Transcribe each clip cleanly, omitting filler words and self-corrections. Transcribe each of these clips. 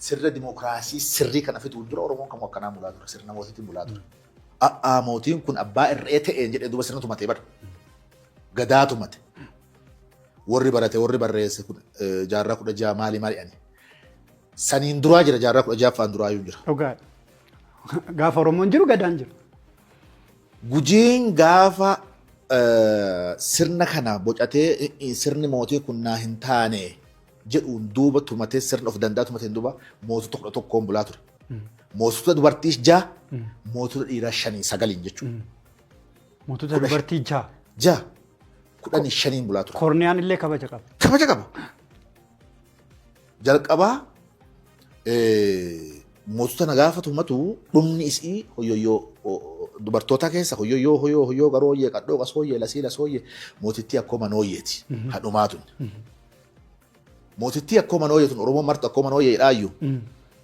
Sirna dimokiraasii sirrii kana fiduun dura Oromoon kamuu akkanaan bulaa ture. Sirna mootiitiin bulaa ture. A'aa, mootiin kun abbaa irree ta'een jedhee duuba sirna tumatee bara. Gadaa tumate. Warri barate, warri barreesse kun jaarraa 16 maali maali ani. Saniin duraa jira, jaarraa 16ffaan duraayyuu jira. Dhugaadha. Gaafa Oromoon jiru Gadaan jiru. Gujiin gaafa sirna kana bocatee, sirni mootii kun naa hin taane jedhuun duuba tumatee, sirna of danda'a tumateen duuba mootota 11n bulaa ture. Mootota dubartii ja'a, mootota dhiiraa shanii sagaliin jechuudha. Mootota dubartii ja'a. Ja'a, 15n bulaa ture. Korniyaan illee kabaja qaba. Kabaja qaba. Jalqabaa mootota na gaafa tumatu dhumni isii hoyyoyyoo dubartoota keessa hoyyoyyoo hoyoo hoyyoo garooyyee qadhoo qasooyyee lasii lasooyyee mootittii akkoo manooyyeeti hadhumaa tun. Mootittii akkoo manooyyee tun Oromoon martu akkoo manooyyee jedhaayyuu.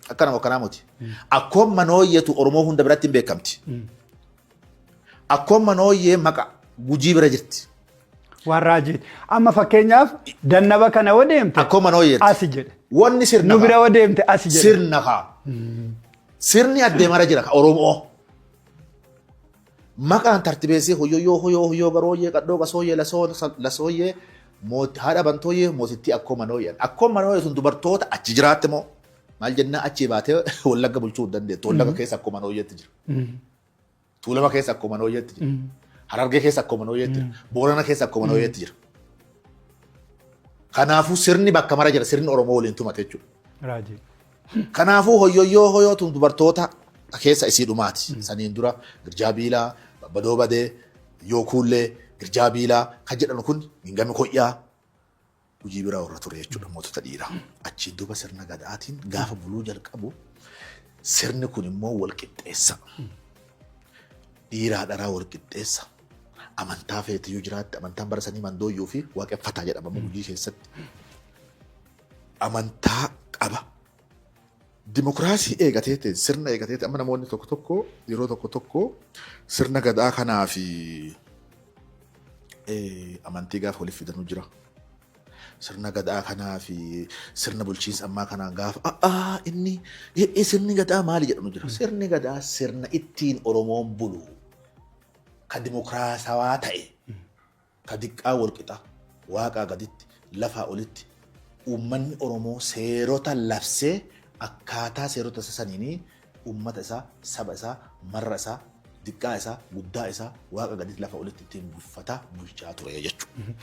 Akka nama akkanaa moti. Akkoon manooyyeetu Oromoo hunda biratti hin beekamti. Akkoon manooyyee maqa Gujii bira jirti. Waan raajiiti. Amma fakkeenyaaf Dannaba kana yoo deemte Akkoo manooyyeeti. asi jedhe. Wanni sirna Nu bira yoo deemte asi jedhe. Sirna kaa. Sirni addee mara jira ka Oromoo. Maqaan tartibeessee hoyyoyyoo hoyoo hoyyoo garooyyee qadhoo qasooyyee lasoo lasooyyee haadha bantooyyee mootittii akkoo manooyyeen. Akkoo manooyyee sun dubartoota achi jiraatte moo maal jennaa achii baatee Wallagga bulchuu hin dandeettu. Wallagga keessa akkoo manooyyeetti jira. Tuulama keessa akkoo manooyyeetti jira. Harargee keessa akkoo manooyyeetti jira. Boorana keessa akkoo manooyyeetti jira. Kanaafuu sirni bakka mara jira, sirni Oromoo waliin tumate jechuudha. Raajii. Kanaafuu hoyyoyyoo hoyootuun dubartoota keessa isii dhumaati. Saniin dura Girjaa Biilaa, Babbadoo Badee, Yookuullee, Girjaa Biilaa kan jedhan kun Gingami Koyyaa Gujii biraa warra ture jechuudha, mootota dhiiraa. Achiin duuba sirna Gadaatiin gaafa buluu jalqabu sirni kun immoo wal qixxeessa. Dhiiraa dharaa wal qixxeessa. Amantaa feetiyyuu jiraatte, amantaan bara sanii mandooyyuu fi waaqeffataa jedhama Gujii keessatti. Amantaa qaba. Dimokiraasii eegateetiin, sirna eegateetiin, amma namoonni tokko tokko yeroo tokko tokko sirna Gadaa kanaa fi amantii gaafa waliif fidanuu jira. Sirna Gadaa kanaa fi sirna bulchiinsa ammaa kanaan gaafa a'aa inni sirni Gadaa maali jedhamu jira. Sirni Gadaa sirna ittiin Oromoon bulu ka dimokiraasawaa ta'e, ka diqqaa walqixa, waaqaa gaditti, lafaa olitti uummanni Oromoo seerota labsee akkaataa seerota isa saniinii uummata isaa, saba isaa, marra isaa, diqqaa isaa, guddaa isaa waaqa gaditti lafa olitti ittiin bulfataa bulchaa ture jechuudha.